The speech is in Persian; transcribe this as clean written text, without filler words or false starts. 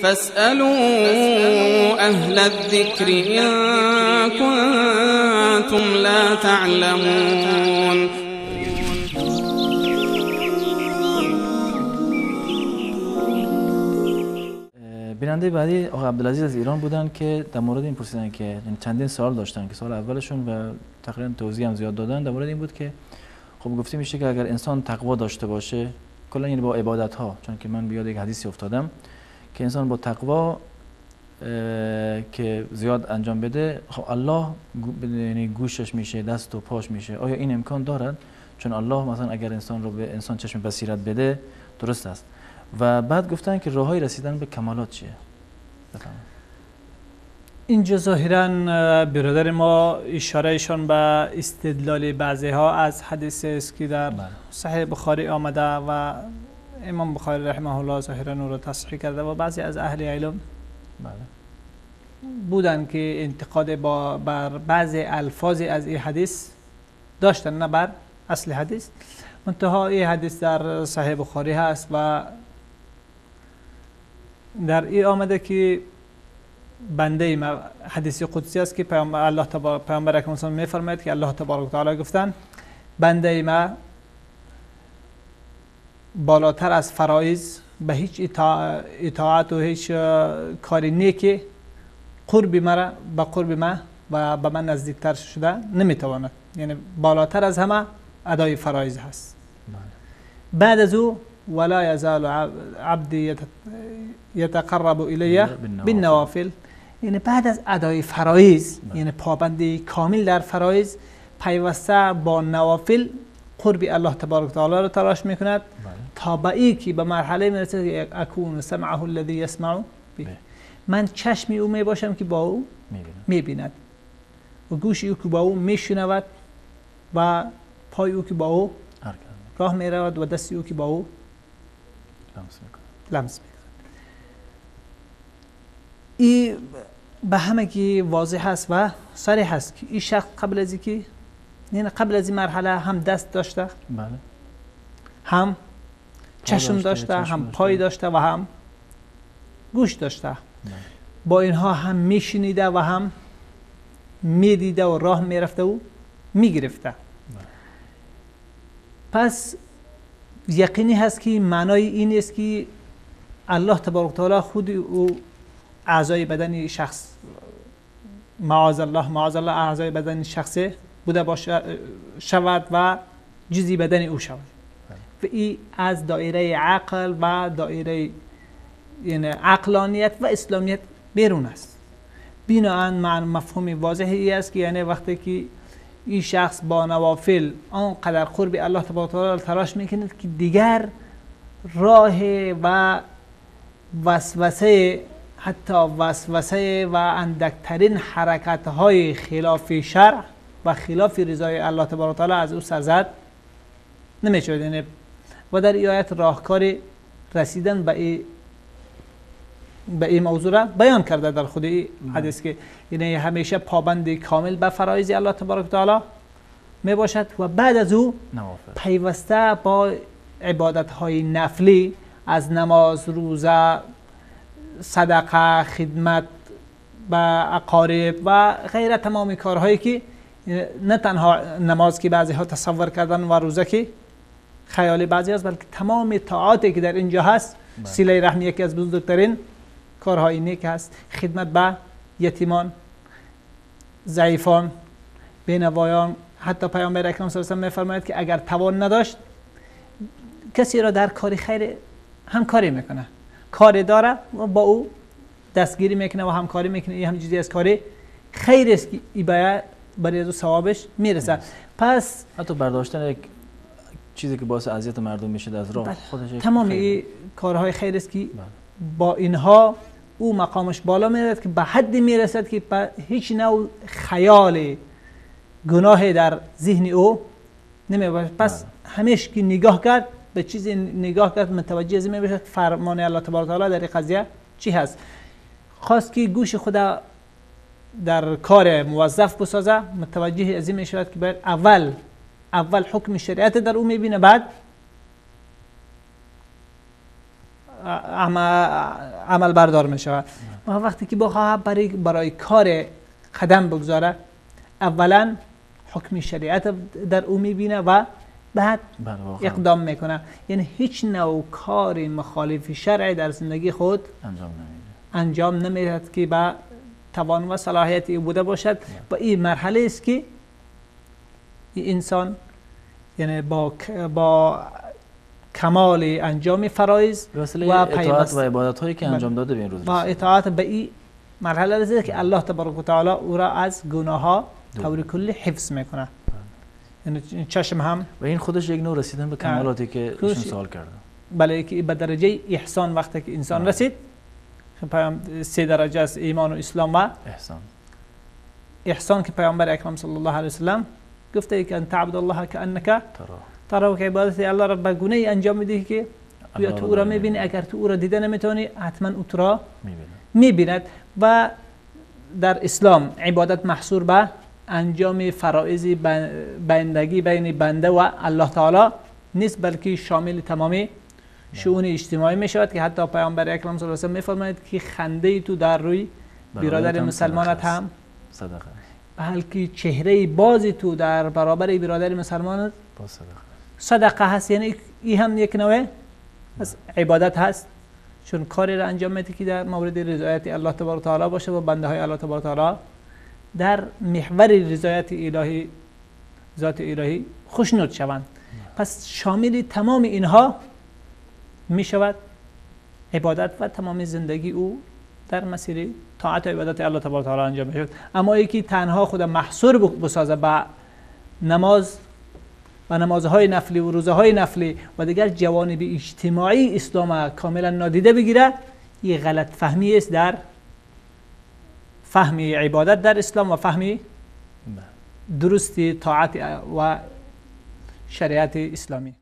فاسألوا أهل الذكر إن كنتم لا تعلمون. بیننده بعدی آقای عبدالعزیز از ایران بودن که در مورد این پرسیدن که چندین سوال داشتن که سوال اولشون و تقریبا توضیح هم زیاد دادن در مورد این بود که خب گفته میشه که اگر انسان تقوا داشته باشه کلا، یعنی با عبادت ها، چون که من بیاد یک حدیثی افتادم که انسان با تقوا که زیاد انجام بده، خب الله یعنی گوشش میشه، دست و پاش میشه. آیا این امکان دارد؟ چون الله مثلا اگر انسان رو به انسان چشم بصیرت بده درست است. و بعد گفتن که راههای رسیدن به کمالات چیه؟ بفرمایید. اینجا ظاهرا برادر ما اشارهشان به استدلال بعضی ها از حدیث است که در صحیح بخاری آمده و امام بخاری رحمه الله ظاهرا او را تصحیح کرده و بعضی از اهل علم بودن که انتقاد بر بعضی الفاظ از این حدیث داشتن، نه بر اصل حدیث. منتها این حدیث در صحیح بخاری هست و در این آمده که بنده ما، حدیث قدسی است که پیامبر الله تبارک پیامبر اکرم میفرماید که الله تبارک و تعالی گفتن بنده ما بالاتر از فرایض به هیچ اطاعت و هیچ کاری نیکی قرب مرا به قرب ما و به من نزدیکتر شده نمیتواند، یعنی بالاتر از همه ادای فرایض هست. بعد از او ولا یزال عبدی یتقرب الی بالنوافل، یعنی بعد از ادای فرایض، یعنی پابندی کامل در فرایض، پیوسته با نوافل قرب الله تبارک تعالی را تلاش میکند تا به ای که به مرحله میرسه که اکون سمعه الذی یسمع به، من چشمی او می باشم که با او میبیند و گوش او که با او میشنود و پای او که با او راه میرود و دست او که با او لمس میکند. این به همگی واضح است و صریح است که این شخص قبل از اینکه، یعنی قبل از این مرحله هم دست داشته، بله، هم چشم داشته، هم پای داشته و هم گوش داشته، بله. با اینها هم میشنیده و هم میدیده و راه میرفته و میگرفته، بله. پس یقینی هست که معنای این است که الله تبارک تعالی خود او اعضای بدن شخص، معاذ الله معاذ الله، اعضای بدن شخص بوده باشه شود و جزی بدن او شود و این از دایره عقل و دایره یعنی عقلانیت و اسلامیت بیرون است. بناءً مفهوم واضحی است که یعنی وقتی که این شخص با نوافل آنقدر قرب الله تبارک و تعالی تلاش میکند که دیگر راه و وسوسه، حتی وسوسه و اندکترین حرکت های خلاف شرع و خلاف رضای الله تبارک و تعالی از او سرزد نمیشود. یعنی و در این آیت راهکار رسیدن به این موضوع را بیان کرده در خود این حدیث که یعنی همیشه پابند کامل به فرایض الله تبارک و تعالی می باشد و بعد از او پیوسته با عبادت های نفلی از نماز، روزه، صدقه، خدمت به اقارب و غیره، تمام کارهایی که نه تنها نماز که بعضی ها تصور کردن و روزه که خیال بعضی هست، بلکه تمام طاعاتی که در اینجا هست، صله رحم یکی از بزرگترین کارهای نیک هست، خدمت به یتیمان، ضعیفان، بینوایان. حتی پیامبر اکرم صلی الله علیه و آله میفرماید که اگر توان نداشت کسی را در کار خیر همکاری میکنه، کار داره و با او دستگیری میکنه و همکاری میکنه، این هم چیزی از کار خیر است که ای باید برای از او ثوابش میرسه. پس حتی برداشتن یک چیزی که باعث اذیت مردم میشه از راه خودش، تمام این کارهای خیر است که با اینها او مقامش بالا میرد که به حدی میرسد که هیچ نوع خیال گناه در ذهن او نمیباشد. پس همیشه که نگاه کرد به چیزی نگاه کرد متوجه از این میباشد فرمان الله تبارک و تعالی در این قضیه چی هست. خواست که گوش خود در کار موظف بسازه، متوجه از این میشود که باید اول حکم شریعت در او میبینه، بعد عمل بردار می شود. و وقتی که بخواهد برای کار قدم بگذاره، اولا حکم شریعت در او میبینه و بعد اقدام میکنه. یعنی هیچ نوع کار مخالف شرع در زندگی خود انجام نمیدهد که به توان و صلاحیت او بوده باشد. و این مرحله است که این انسان یعنی با کمال انجام فرایض و اطاعت و عبادت هایی که انجام داده به این روز با اطاعت به این مرحله رسیده که الله تبارک و تعالی او را از گناه ها طور کلی حفظ میکنه. یعنی چشم هم و این خودش یک نوع رسیدن به کمالاتی که ایشون سوال کردن. بله، که به درجه احسان وقتی که انسان رسید، پیام سه درجه از ایمان و اسلام و احسان که پیامبر اکرم صلی الله علیه و سلم گفته که ان تعبد الله کانک تراه، که عبادت الله را به گونه ای انجام میدهی که یا تو او را میبینی، اگر تو او را دیده نمیتونی حتما او تو را میبیند. و در اسلام عبادت محصور به انجام فرائض بندگی بین بنده و الله تعالی نیست، بلکه شامل تمام شؤون اجتماعی می شود که حتی پیامبر اکرم صلی الله علیه و سلم میفرماید که خنده تو در روی برادر مسلمانت هم صدقه، بلکه چهره باز تو در برابر برادر مسلمانت صدقه هست. یعنی این هم یک نوع از عبادت هست، چون کاری را انجام میده که در مورد رضایت الله تبارک و تعالی باشه و بنده های الله تبارک و تعالی در محور رضایت الهی ذات الهی خوشنود شوند. پس شامل تمام اینها می شود عبادت و تمام زندگی او در مسیر طاعت و عبادت الله تبارک و تعالی انجام می شود. اما یکی تنها خود محصور بسازه به نماز و نمازهای نفلی و روزه های نفلی و دیگر جوانب اجتماعی اسلام کاملا نادیده بگیره، یه غلط فهمی است در فهم عبادت در اسلام و فهم درست طاعت و شریعت اسلامی.